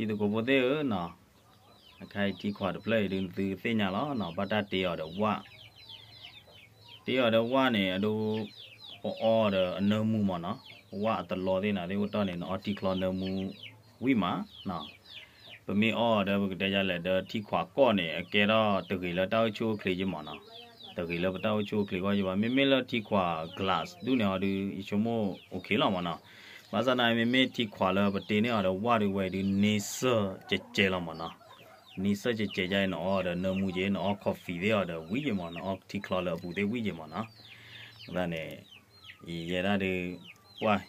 တံၤသကိးဖိသ့ၣ်ဧၢနီၤ, အခါအံၤထံခွးတဖျၢၣ်အံၤဒုးနသုကသ့ၣ်ညါလီၤနီၤ, ဘၣ်တၢ်တ့အီၤဒီးဝၣ်, တ့အီၤဒီးဝၣ်န့ၣ် အဒိ ပအီဒီးအနၢမူမၢ်နီၤ, ဝၣ်အတလီသ့ၣ်နၤသ့ၣ်အိၣ်တီၢ်န့ၣ် နအီထံချီနၢမူဝံၣ်မးနီၤ. ပမ့ၢ်အီဒီးပကတဲယလဲၣ်ဒီးထံခွးကီၢ်န့ၣ် အကဲထီၣ်တဂ့ၤလၢတၢ်အိၣ်ဆူၣ်အိၣ်ချ့က့မၢ်နီၤ, တဂ့ၤလၢပတၢ်အိၣ်ဆူၣ်အိၣ်ချ့ကီၢ်က့ဘၣ်. မ့မ့ၢ်လၢထံခွး glass ဒူၣ်န့ၣ်အီၤဒုး ယဆိကမိၣ် okay လီၤမၢ်နီၤ. ဘၣ်ဆၣ်သနာ်က့ မ့မ့ၢ်ထံခွးလၢပတ့န့ၢ်အီၤဒီးဝၣ်ဒုး ဝဲဒုးန့ဆၢၣ်ကဲးကဲးလီၤမၢ်နီၤ. န့ဆၢၣ်ကဲးကဲးယါအံၤ နအီဒီးနၢမူက့ နအီ coffee သ့ၣ်အီၤဒီးဝံၣ်က့မၢ်, နအီထံချီလၢအပူၤသ့ၣ်ဝံၣ်က့မၢ်နီၤ. အဃိသတးန့ၣ် ယဲဒၣ်ဒုး ပှၢ်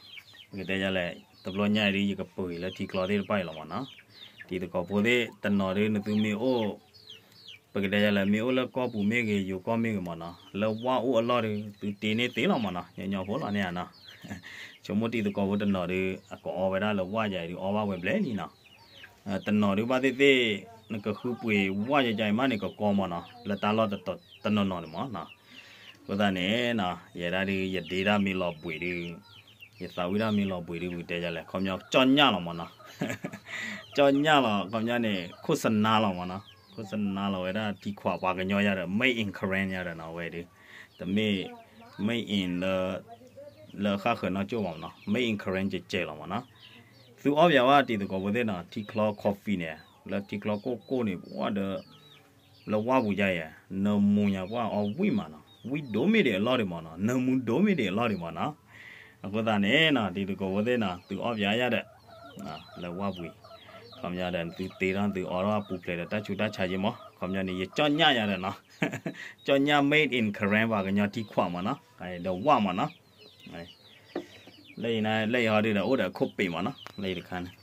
ပကတဲယလဲၣ် တဘျီညါအံၤဒုး ယကပှ့ၤလၢထံချီသ့ၣ်တဖၣ်အံၤလီၤမၢ်နီၤ. တံၤသကိးဖိသ့ၣ်တနီၤဒုး နသုမ့ၢ်အိၣ် ပကတဲယလဲၣ် မ့ၢ်အိၣ်လၢကီၢ်ပူၤမ့ၢ်ဂ့ၤ ယိၤကီၢ်မ့ၢ်ဂ့ၤမၢ်နီၤ, လၢဝၣ်အိၣ်အလီၢ်ဒုး သုတ့န့ၢ်သ့လီၤမၢ်နီၤ, ညီညီဖိလီၤန့ၣ်ဧါနီၤ. ဆိကမိၣ်တံၤသကိးဖိတနီၤဒုး အကအီဝဲဒၣ်လၢဝၣ်ယါအံၤဒုး အီဘၣ်ဝဲဘျဲၣ်လံနီၤ. တနီၤဒုးဘၣ်သ့ၣ်သ့ၣ် နကဃုပှ့ၤဝၣ်ယါအံၤမးန့ၣ် ကကီမၢ်နီၤ, လၢတၢ်လီၢ်တနီၤနီၤန့ၣ်မၢ်နီၤ. အဃိသတးန့ၣ်နီၤ ယဲဒၣ်ဒုး ယဒ့ဒၣ်မ့ၢ်လီၤဘှံးဒုး ယသးဝံၣ်ဒၣ်မ့ၢ်လီၤဘှံးဒုး ပကတဲယလဲၣ် ခီပညီ ကၠီၣ်ညၣ်လီၤမၢ်နီၤ. ကၠီၣ်ညၣ်လီၤ ခီပညီန့ၣ် ခိၣ်စနါလီၤမၢ်နီၤ, ခိၣ်စနါလီၤဝဲဒၣ် ထံခွးပှၤကညီယါဒီး made in Karen ယါဒီးနီၤ ဝဲဒုး တမ့ၢ် made in လၢ လၢဃၣ်ဃၢၤနီၢ်ကၠိၣ်ဘၣ်မၢ်နီၤ, made in Karen ကဲးကဲးလီၤမၢ်နီၤ. သုအီၣ်ပၠးဝဲတံၤသကိးဖိသ့ၣ်နီၤ ထံချီ coffee န့ၣ် လၢထံချီကိၢ်ကိၢ်န့ၣ် ပှၢ်ဒီး လၢဝၣ်ပူၤယါအံၤ နၢမူညါပှၢ်အီဝံၣ်မၢ်နီၤ, ဝံၣ်ဒိၣ်မ့ၢ်ဒံးအလီၢ်ဒံးမၢ်နီၤ, နၢမူဒိၣ်မ့ၢ်ဒံးအလီၢ်ဒံးမၢ်နီၤ. အဃိသတးန့ၣ်နီၤ တံၤသကိးဖိသ့ၣ်နီၤ သုအီၣ်ပၠးယါဒီး လၢဝၣ်ပူၤ ခီပညီဒီး သုတ့ထီၣ်သုအီထီၣ်ပူၤဖျဲးဒီးတၢ်ဆူးတၢ်ဆါက့မၢ်, ခီပညီန့ၣ် ယကၠီၣ်ညၣ်ယါဒီးနီၤ, ကၠီၣ်ညၣ် made in Karen ပှၤကညီထံခွးမၢ်နီၤ, ဒီးဝၣ်မၢ်နီၤ. လၢအံၤ လၢအံၤဟီဒုးဒီး အိၣ်ဒီးခိၣ်ပ့ၤမၢ်နီၤ, လၢအံၤတခါန့ၣ်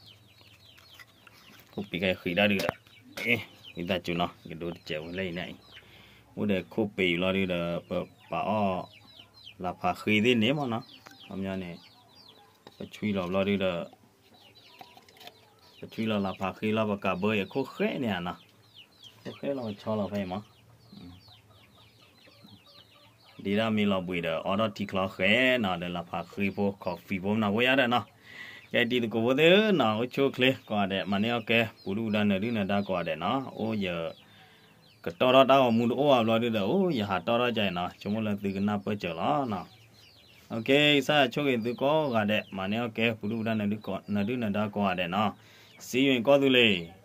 ခိၣ်ပ့ၤကဃံးဒၣ်ဒုးဒီး ဝံသးစူၤနီၤ ကဒိတစဲးဝဲလၢအံၤန့ၣ်အံၤ အိၣ်ဒီးခိၣ်ပ့ၤအံၤလီၤဒုးဒီး ပပာ်အီၣ် လၢဖးဃ့သ့ၣ်န့ၣ်မၢ်နီၤ, ခီပညီန့ၣ် ပဆွံလီၤဘျီဒုးဒီး ပဆွံလီၤလၢဖးဃ့လီၤ ပကးဘၢအံၤအခိၣ်ဃဲန့ၣ်ဧါနီၤ, ခိၣ်ဃဲလီၤပဆီလီၤဖဲအံၤမၢ် ဒ့ဒၣ်မ့ၢ်လီၤဘှံးဒီး အီထီၣ်ထံချီဃဲနီၤ ဒီးလၢဖးဃ့ဖိ coffee ဖိမနၤဖိယါဒီးနီၤ. ကဲတံၤသကိးဖိသ့ၣ်ဧၢနီၤ အိၣ်ဆူၣ်အိၣ်ချ့ကိးဂၤဒဲး မၤန့ၢ်အီၣ်ကဲ ပူၤဒုၣ်ပူၤဒါနၢၤဒုၣ်နၢၤဒါကိးဂၤဒဲးနီၤ, အိၣ်ယ ကတီၢ်ထီၣ်တၢ်ဂီၤမူတအိၣ်ဘၣ်ဘျီဒုးဒီး အိၣ်ယဟးတီၢ်ထီၣ်ကါအံၤနီၤ, ဆိကမိၣ်လၢသုကနၢ်ပၢၢ်စၢၤလီၤနီၤ. ကစၢ်ယွၤဆိၣ်ဂ့ၤသုကိးဂၤဒဲး မၤန့ၢ်အီၣ်ကဲ ပူၤဒုၣ်ပူၤဒါနၢၤဒုၣ်နၢၤဒါကိးဂၤဒဲးနီၤ. See you in ကီၢ်သူလ့ၤ